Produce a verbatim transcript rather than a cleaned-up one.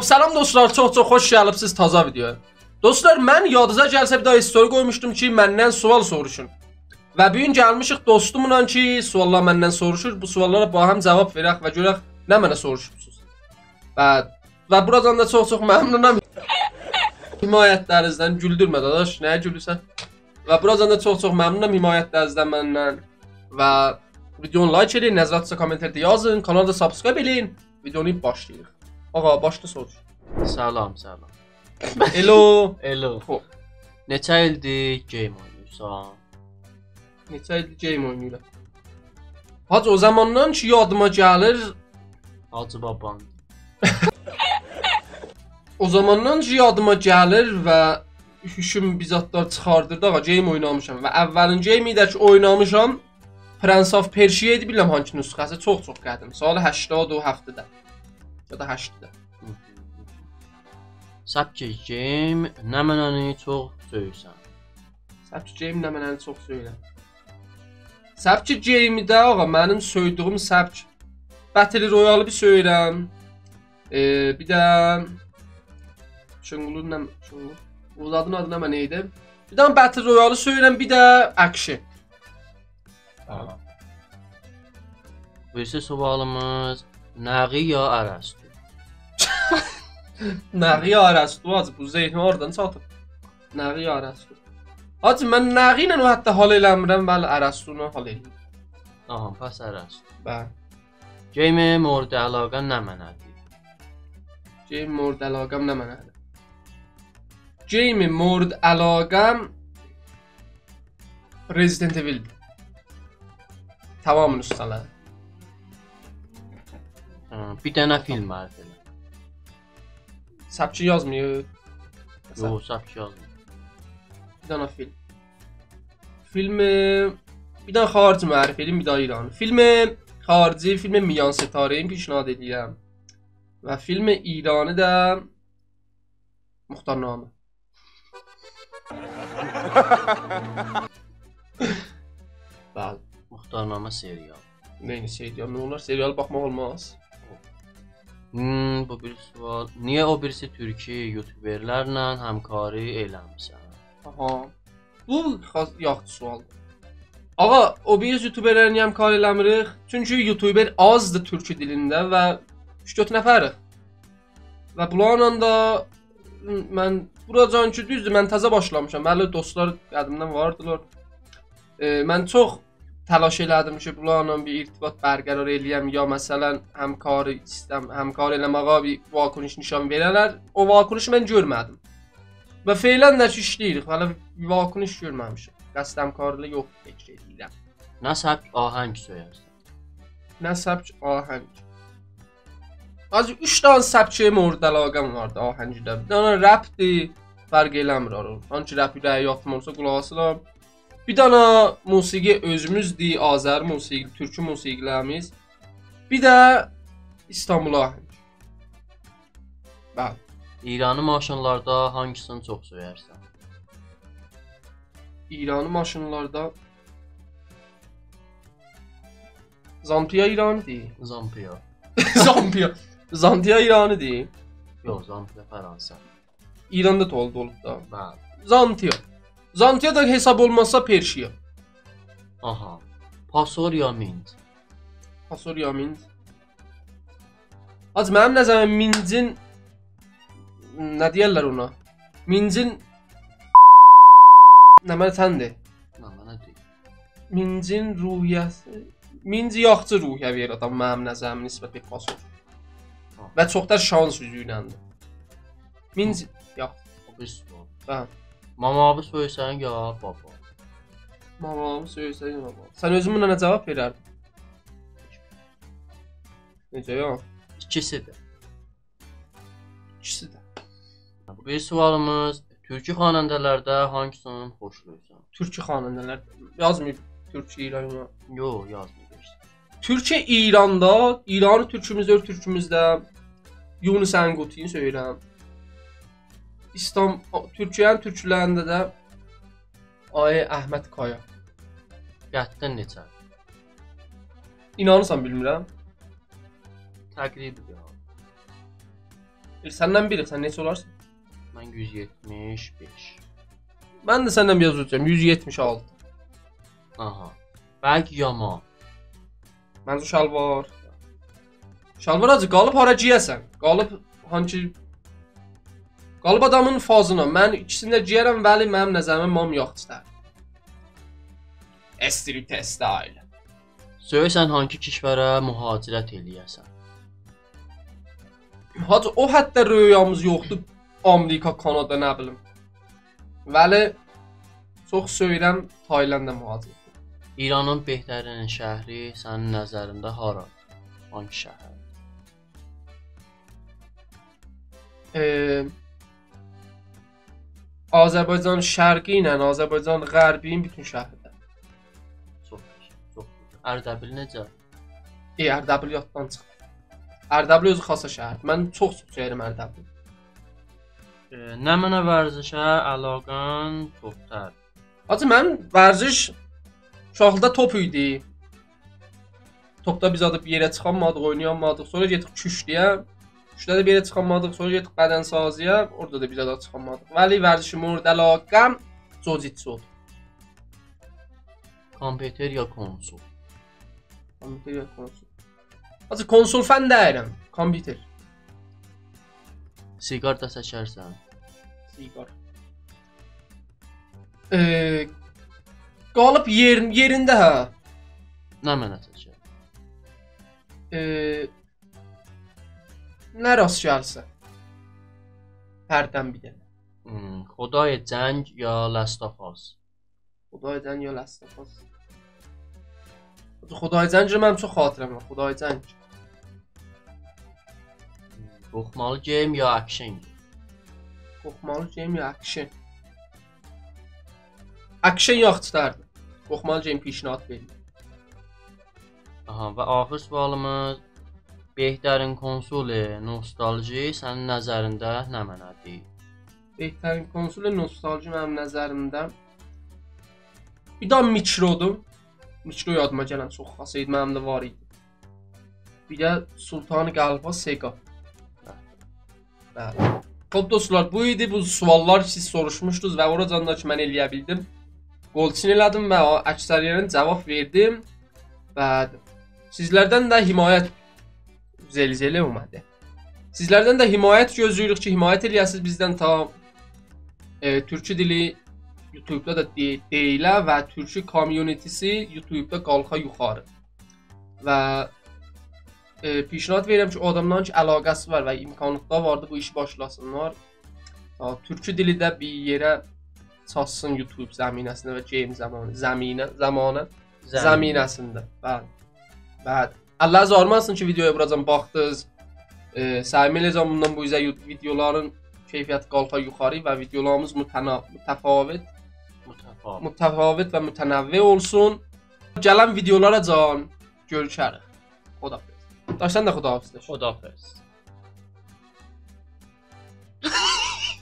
سلام دوستلار، چوخ چوخ خوش گلیبسیز تازا ویدیویا. دوستلار، من یادینیزا گلسه بیر دانا استوری قویموشدوم کی، مندن سؤال سوروشون. و بو گون گلمیشیک دوستوملا کی، سؤاللار مندن سوروشور. بو سؤاللارا باهم جواب وئرک و گؤرک نمنه سوروشوبسوز. و، و بورادان دا چوخ چوخ ممنونام حمایتلرینیزدن. گولدورمه داداش، نه‌یه گولورسن؟ و بورادان دا چوخ چوخ ممنونام حمایتلرینیزدن مندن. و ویدیونو لایک ائدین، نظراتینیزی کامنت‌لرده یازین، کانالی دا سابسکرایب ائله‌یین. ویدیونو باشلاییریق. آقا، باشلا سوروش. سلام، سلام. الو. الو. خوب. نئچه ایلدیر گیم اویناییرسان؟ نئچه ایلدیر گیم اویناییرام؟ حاجی، او زاماندان کی یادیما گلیر، حاجی بابان. او زاماندان کی یادیما گلیر و هوشوم بیر زادلار چیخاردیردی، آقا، گیم اوینامیشام. و اولین گیمی ده کی اوینامیشام، Prince of Persia ایدی، بیلمیرم هانسی نسخه‌سی، چوخ چوخ قدیم. سال هشتاد و هفت ده. یا دا هشت ده. سبک گیم نمنه‌نی چوخ سؤیورسن؟ سبک گیم نمنه‌نی چوخ سؤیورم؟ سبک گیمی ده، آقا، منیم سؤیدویوم سبک Battle Royale-ی بیر سؤیورم. ائ، بیر ده شونقولون نم-، شونقول. او زادین آدی نمنه ایدی؟ بیر دانا Battle Royale-ی سؤیورم، بیر ده اکشن. آها. بیریسی سؤالیمیز، نقی یا ارسطو؟ نقی یا ارسطو، حاجی، بو ذهنی اورادان چاتیب. نقی یا ارسطو؟ حاجی، من نقی ایله او حتی حال ائله‌میرم، ولی ارسطو ایله حال ائله‌ییرم. آها، پس ارسطو. بلی. گیم مورد علاقه نمنه‌دیر؟ گیم مورد علاقه‌م نمنه‌دیر؟ گیم مورد علاقه‌م Resident Evil-دیر. تمام نسخه‌لری. هه، بیر دانا فیلم معرفی ائله. سبکی یازماییب. یوخ، سبکی یازماییب. بیر دانا فیلم. فیلم، بیر دانا خارجی معرفی ائله‌ییم، بیر دانا ایرانی. فیلم خارجی، فیلم میان‌ستاره‌ای پیشنهاد ائله‌ییرم. و فیلم ایرانی ده مختارنامه. بلی. مختارنامه سریال. نئینه سریال؟ نه اولار؟ سریال باخماق اولماز. هوم، بو بیر سؤال. نییه او بیریسی تورکی یوتیوبرلرله همکاری ائله‌میرسن؟ آها. بو خاص، یاخشی سؤالدیر. آقا، او بیریسی یوتیوبرلرله همکاری ائله‌میریک. چونکی یوتیوبر آزدیر تورکی دیلینده و اوچ-دؤرد نفریک. و بونلارلا دا من، بوراجان کی، دوزدور، من تازه باشلامیشام. بلی، دوستلار قدیمدن واردیلار. ائ، من چوخ تلاش ائله‌دیم کی، بونلارلا بیر ارتباط برقرار ائله‌یم، یا مثلا همکاری ایستم، همکار ائله‌مه‌یه بیر واکنش نشان وئره‌لر. او واکنشی من گؤرمه‌دیم. و فعلا ده کی ایشله‌ییریک، هله بیر واکنش گؤرمه‌میشم. قصد همکاری‌لیق یوخ، فکر ائدیرم. نه سبک آهنگ سؤیرسن؟ نه سبک آهنگ؟ حاجی، اوچ دانا سبک مورد علاقه‌م واردی آهنگده. بیر دانا رپدیر، فرق ائله‌میر آرا. هانسی رپ اوره‌یه یاخین اولسا قولاق آسیرام. بیر دانا موسیقی اؤزوموزدور، آذری موسیقی، تورکی موسیقی‌لریمیز. بیر ده ایستانبول آهنگ. بلی. ایرانی ماشینلاردا هانگیسینی چوخ سؤیرسن؟ ایرانی ماشینلاردا زانتیا ایرانی‌دیر. زانتیا. زانتیا. زانتیا ایرانی‌دیر. یوخ، زانتیا فرانسه. ایراندا تولید اولوب دا. بلی. زانتیا. زانتیا دا حساب اولماسا پرشیا. آها. پاسور یا مینج؟ پاسور یا مینج؟ حاجی، منیم نظریمه مینجین، نه دئیرلر اونا؟ مینجین، نه، من سن دئ. نه، منه دئییل. مینجین روحیه‌سی، مینج یاخشی روحیه وئریر آداما منیم نظریمه نسبت به پاسور. ها. و چوخ دا شانس اوزو ایلندیر. مینج، یاخشی. او بیر سؤال. هه. ماماوی سؤیسن یا بابا؟ ماماوی سؤیسن یا بابا؟ سن اؤزون بونا نه جواب وئرردین؟ نئجه یا؟ ایکیسی ده. ایکیسی ده. بو بیر سؤالیمیز، تورکی خواننده‌لرده هانگیسینی خوشلاییرسان؟ تورکی خواننده‌لر. یازماییب تورکی ایرانی. یوخ، یازماییب هئچ. تورکی ایراندا، ایرانی تورکوموزده، تورکوموزده یونس انگوتی‌نی سؤیورم. ایستان-، او، تورکیه‌نین تورکلرینده ده آقای احمد کایا. قددن نئچه؟ اینانیرسان، بیلمیرم. تقریبی یا. سندن بیری، سن نئچه اولارسان؟ من یوز یئتمیش بئش. من ده سندن بیر آز اوجام، یوز یئتمیش آلتی. آها. بلکه یامان. منظور شالوار. شالوار حاجی، قالیب هارا گئیه‌سن؟ قالیب هانسی؟ قالیب آدامین فازینا. من ایکیسینی ده گئیه‌رم، ولی منیم نظریمه مام یاخشیدیر. Street style. سؤیسن هانسی کشوره مهاجرت ائله‌یه‌سن؟ حاجی، او حدده رؤیامیز یوخدور. آمریکا، کانادا، نه بیلیم. ولی چوخ سؤیرم تایلنده مهاجرت. ایرانین بهترین شهری سنین نظرینده هارادیر؟ هانسی شهر؟ ائ، آذربایجان شرقی ایله آذربایجان غربی‌نین بوتون شهرلری. چوخ گؤزل، چوخ گؤزل. اردبیل نئجه؟ ائ، اردبیل یاددان چیخدی. اردبیل اؤزو خاص شهردیر. من چوخ چوخ سئویرم اردبیلی. ائ، نمنه ورزشه علاقه‌ن چوخدور؟ حاجی، من ورزش اوشاقلیقدا توپ ایدی. توپدا بیز آدی بیر یئره چیخانمادیق، اوینایانمادیق. سونرا گئتدیک کوشتی‌یه. کوشتی‌ده ده بیر یئره چیخانمادیق. سونرا گئتدیک بدنسازی‌یه. اورادا دا بیز آدی چیخانمادیق. ولی ورزش مورد علاقه‌م جوجیتسودور. کامپیوتر یا کنسول؟ کامپیوتر یا کنسول؟ حاجی، کنسول فن دئییرم. کامپیوتر. سیگار دا چکرسن؟ سیگار. ائ، قالیب یئر-، یئرینده، هه. نمنه چکر؟ ائ، نه راست گلسه. هردن بیر دنه. هوم، خدای جنگ یا Last of Us؟ خدای جنگ یا Last of Us؟ خدای جنگ رو منیم چوخ خاطره‌م وار، خدای جنگ. قورخمالی گیم یا اکشن گیم؟ قورخمالی گیم یا اکشن؟ اکشن یاخشیداردی. قورخمالی گیم پیشنهاد وئریر. آها، و آخیر سؤالیمیز، بهترین کنسول نوستالژی سنین نظرینده نمنه‌دیر؟ بهترین کنسول نوستالژی منیم نظریمده بیر دنه میکرودور. میکرو یادیما گلن چوخ خاص ایدی، منیم ده وار ایدی. بیر ده سلطان قلب‌ها سگا. بلی. خوب دوستلار، بو ایدی بو سؤاللار کی سیز سوروشموشدونوز و اوراجان دا کی من ائلیه بیلدیم، گلچین ائله‌دیم و او اکثریتین جواب وئردیم. و سیزلردن ده حمایت، زلزله اومده. سیزلردن ده حمایت گؤزله‌ییریک کی حمایت ائلیه‌سینیز بیزدن تا، ائ، تورکی دیلی یوتیوبدا دا دئ-، دئییله و تورکی کامیونیتی‌سی یوتیوبدا قالخا یوخاری. و، ائ، پیشنهاد وئریرم کی او آداملارین کی علاقه‌سی وار و امکانلیق دا واردی بو ایشی باشلاسینلار. تا تورکی دیلی ده بیر یئره چاتسین یوتیوب زمینه‌سینده و گیم زمانی، زمینه، زمانه، زمینه. زمینه‌سینده. بلی. بلی. اللرینیز آغریماسین کی ویدیویا بوراجان باخدینیز. ائ، سعیمه ائلیه‌جم بوندان بو اوزه یو-، ویدیولارین کیفیتی قالخا یوخاری و ویدیولاریمیز متنا-، متفاوت، متفاوت. متفاوت و متنوع اولسون. گلن ویدیولاراجان گؤروشریک. خداحافظ. داش، سن ده خداحافظ دئ. خداحافظ.